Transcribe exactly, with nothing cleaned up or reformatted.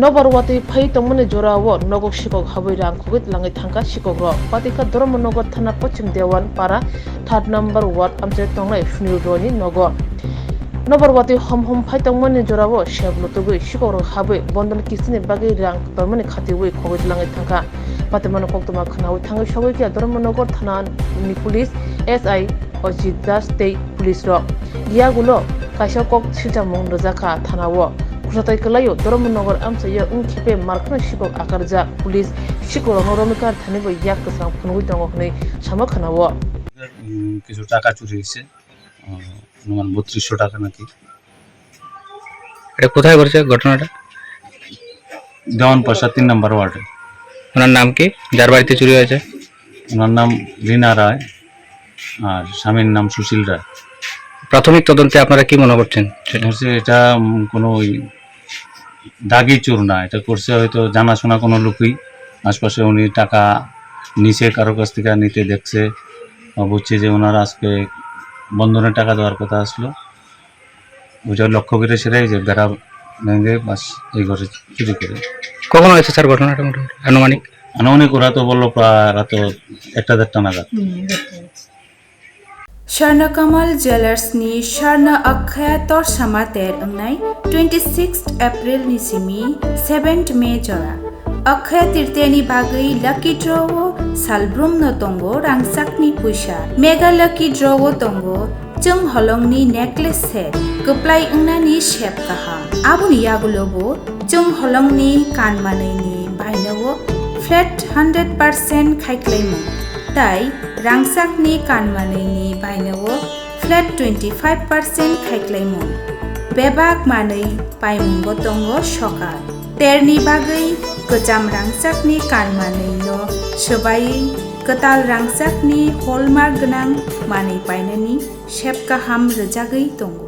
Nobar watwi phai tongmani jorao nogo sikok habwi rang khogwi tlangwi thangkha sikokrok. Patikha Dharmanagar thana Pochim Dewan Para third number ward amchai tongnai Sunil Roy ni nogo. Nobar watwi hom hom phai tongmani jorao sep lutugwi sikokrok habwi bondon kistini bagwi rang tormani khatiwi khogwi tlangwi thangkha. Patimano koktwma khwnawi thangwi sogwi khe Dharmanagar thana ni police S I Ajit Das tei police rok. Yagulo kaisa kok silchamung rwjakha thana o. Khwsatai kwlaio Dharmanagar amchaio wngkhe malkhno sikok akarjak. Police sikokrokno romikar thani bai yak kwchang phunugwi tongo hwnwi sama khwna o. উম, কিছু টাকা চুরি হয়েছে। আহ, অনুমান বত্রিশশো টাকা নাকি। এটা কোথায় ঘটেছে ঘটনাটা? দেওয়ানপাশা তিন নম্বর ওয়ার্ডে। ওনার নাম কি, যার বাড়িতে চুরি হয়েছে? ওনার নাম রিনা রায়, আর স্বামীর নাম সুশীল রায়। প্রাথমিক তদন্তে আপনারা কি মনে করছেন সেটা? বলছে এটা, উম, কোনো ওই দাগি চোর না, এটা করছে হয়তো জানাশোনা কোনো লোকই। আশপাশে উনি টাকা নিছে, কারো কাছ থেকে নিতে দেখছে, বা বুঝছে যে ওনার আজকে বন্ধনে টাকা দেওয়ার কথা আসলো, ওইটা লক্ষ্য করে সেটাই যে বেড়া ভেঙে বাস এই ঘরে চুরি করে। কখন হয়েছে স্যার ঘটনাটা মোটামুটি আনুমানিক? আনুমানিক ওরা তো বললো প্রায় রাত একটা দেড়টা নাগাদ। Swarna Kamal Jewellers ni Swarna Akshaya Torsama ter wngnai twenty sixth April ni simi seventh May jora. Akshaya Tritiya ni bagwi lucky draw o salbrum no tongo rangchak ni puisa. Mega lucky draw o tongo chwng holong ni necklace set kwplai wngnani sep kaham. Aboni yagulo bo chwng holong ni kan manwi ni baino o flat hundred percent khaiklaimung. Tai rangchakni kanmanwini baino o flat twenty five percent khaiklaimung. Bebak manwi paimungo tongo sokal. Terni bagwi kwcham rangchakni kanmanwino swbaiwi kwtal rangchakni hallmark gwnang manwi painani sep kaham rwjagwi tongo.